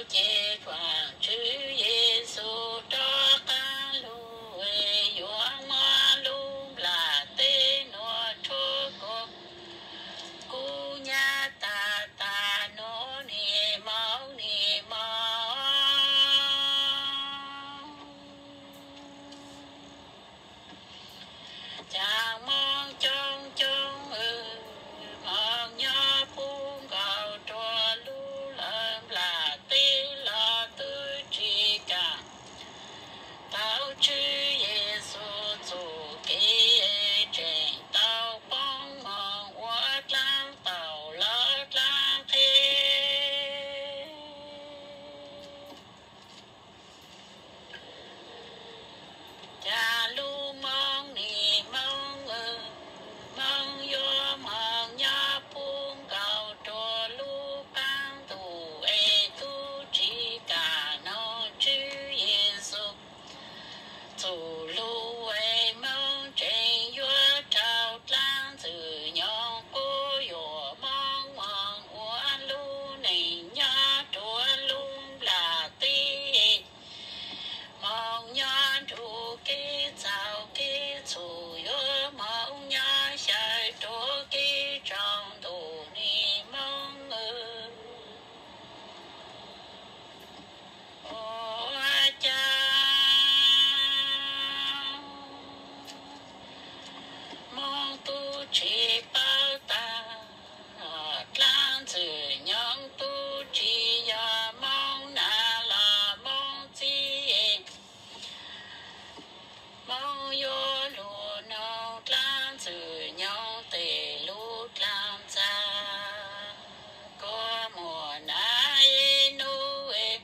Ces Vajtswv Yexus rov qab los, yuav muab lub nplaj teb nuav rhuav kom kub nyab tag, tag nub nim mob nim mob. Cas Moob coob coob, Moob nyob puv nkaus rua lub lawv nplaj teb los twb tsis kam tau Tswv Yexus txuj kev, tseem tau poob moog ua dlaab taum lawv dlaab qheb. Cas lub Moob nim Moob, Moob yuav moog nyob puv nkaus rua lub qaab ntuj es tub tsis kam noog Tswv Yexus txuj lug es Moob tseem yuav raug dlaab ntxwg nyoog quab yuam Moob moog ua lub neej nyob rua lub nplaj teb. Moob nyob nrug kev txaus kev txhum, yuav Moob nyob xyaw rua kev tsaus ntuj nim Moob. Ua cas Moob tub tsis paub tag, dlaab ntxwg nyoog tub tsis yog Moob nam los Moob txiv. Moob yuav lug noog dlaab ntxwg nyoog tej lug dlaab ntxag, kua muag nag ib nub es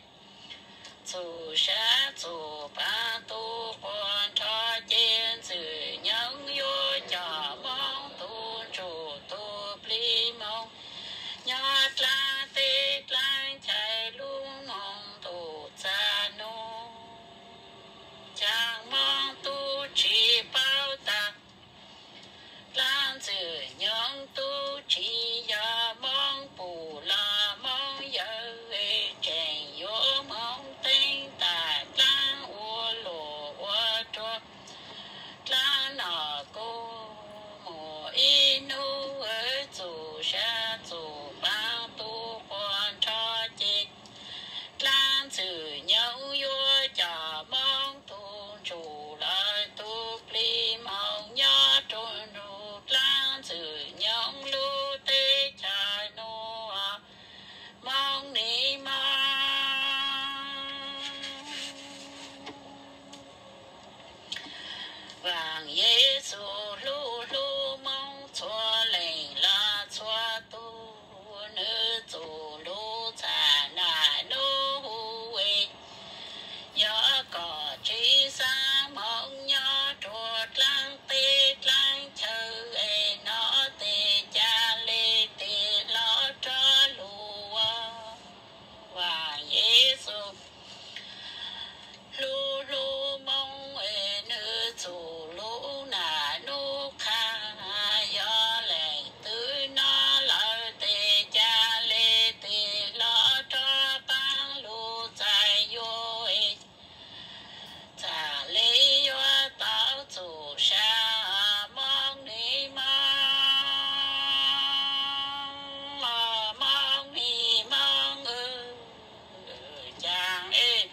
txug sab txug paab tub quas nrho ces ntxwg nyoog yuav coj Moob tug ntsuj tug plig moog nyob dlaab teb dlaab chaw lub moog ntuj txag nub. Cas Moob tub tsis paub tag, dlaab ntxwg nyoog tub tsis yog Moob pum los Moob yawg, tseem yuav Moob teeb tam dlaab ua luam ua rua dlaab noj kua muag ib nub, txug sab txug paab tub quas nrho ces dlaab ntxwg nyoog yuav coj Moob tug ntsuj lawm tug plig moog nyob rua nrug dlaab ntxwg nyoog lub teb chaws nuav Moob nim Moob. Vaam Yexus hlub hlub Moob txhua leej los txhua tug, nwg txuj lug txhaj nam nub hu es, yog kom tsi xaav Moob nyob rua dlaab teb dlaab chaw es nov tes ca le tes hlob rov lug ua. Vaam Yexus hlub hlub Moob es nwg txuj lug nam nub qha, yog leej twg nov lawm tes ca le tes hlob rov qaab lug txais yuav es, txhaj le yuav tau txug sab Moob nim Moob, Moob nim Moob. Caag es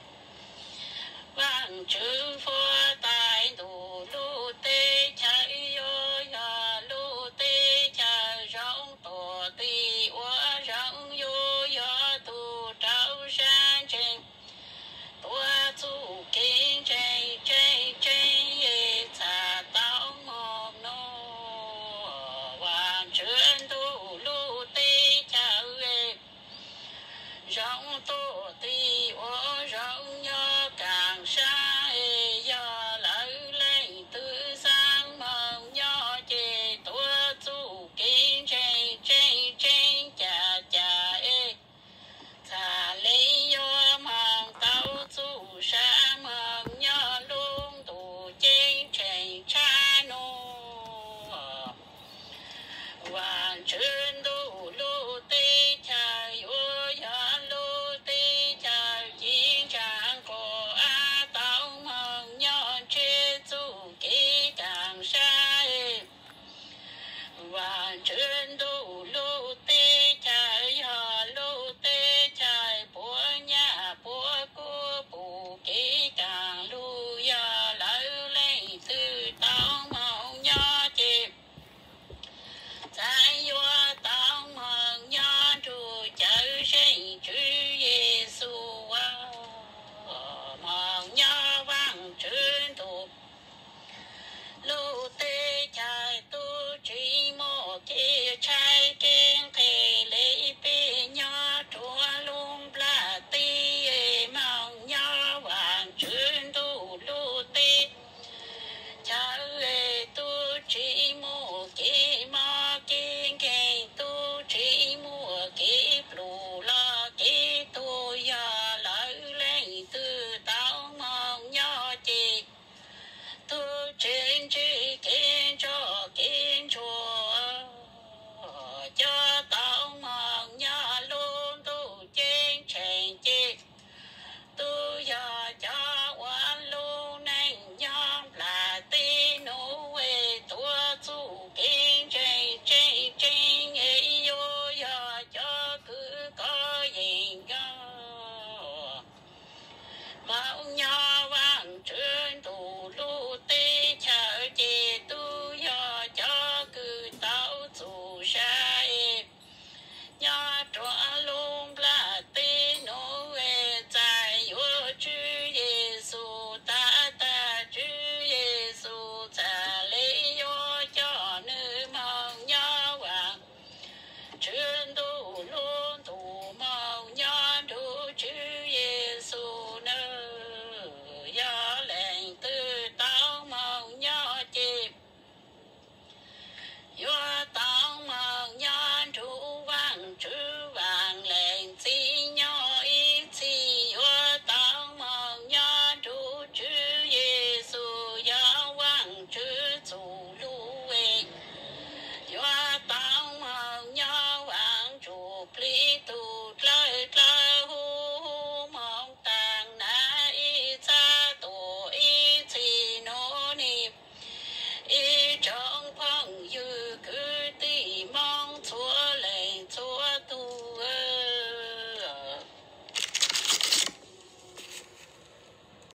Vaajtswv huab tais ntuj, lub teb chaws yuav yog lub teb chaws zoo tuam tim ua zoo, yuav yog tug rau sab ntseeg, tuav txuj kev ntseeg tseeb tseeb es txhaj tau moog nub. Vaajtswv ntuj, lub teb chaws zoo tuam tim ua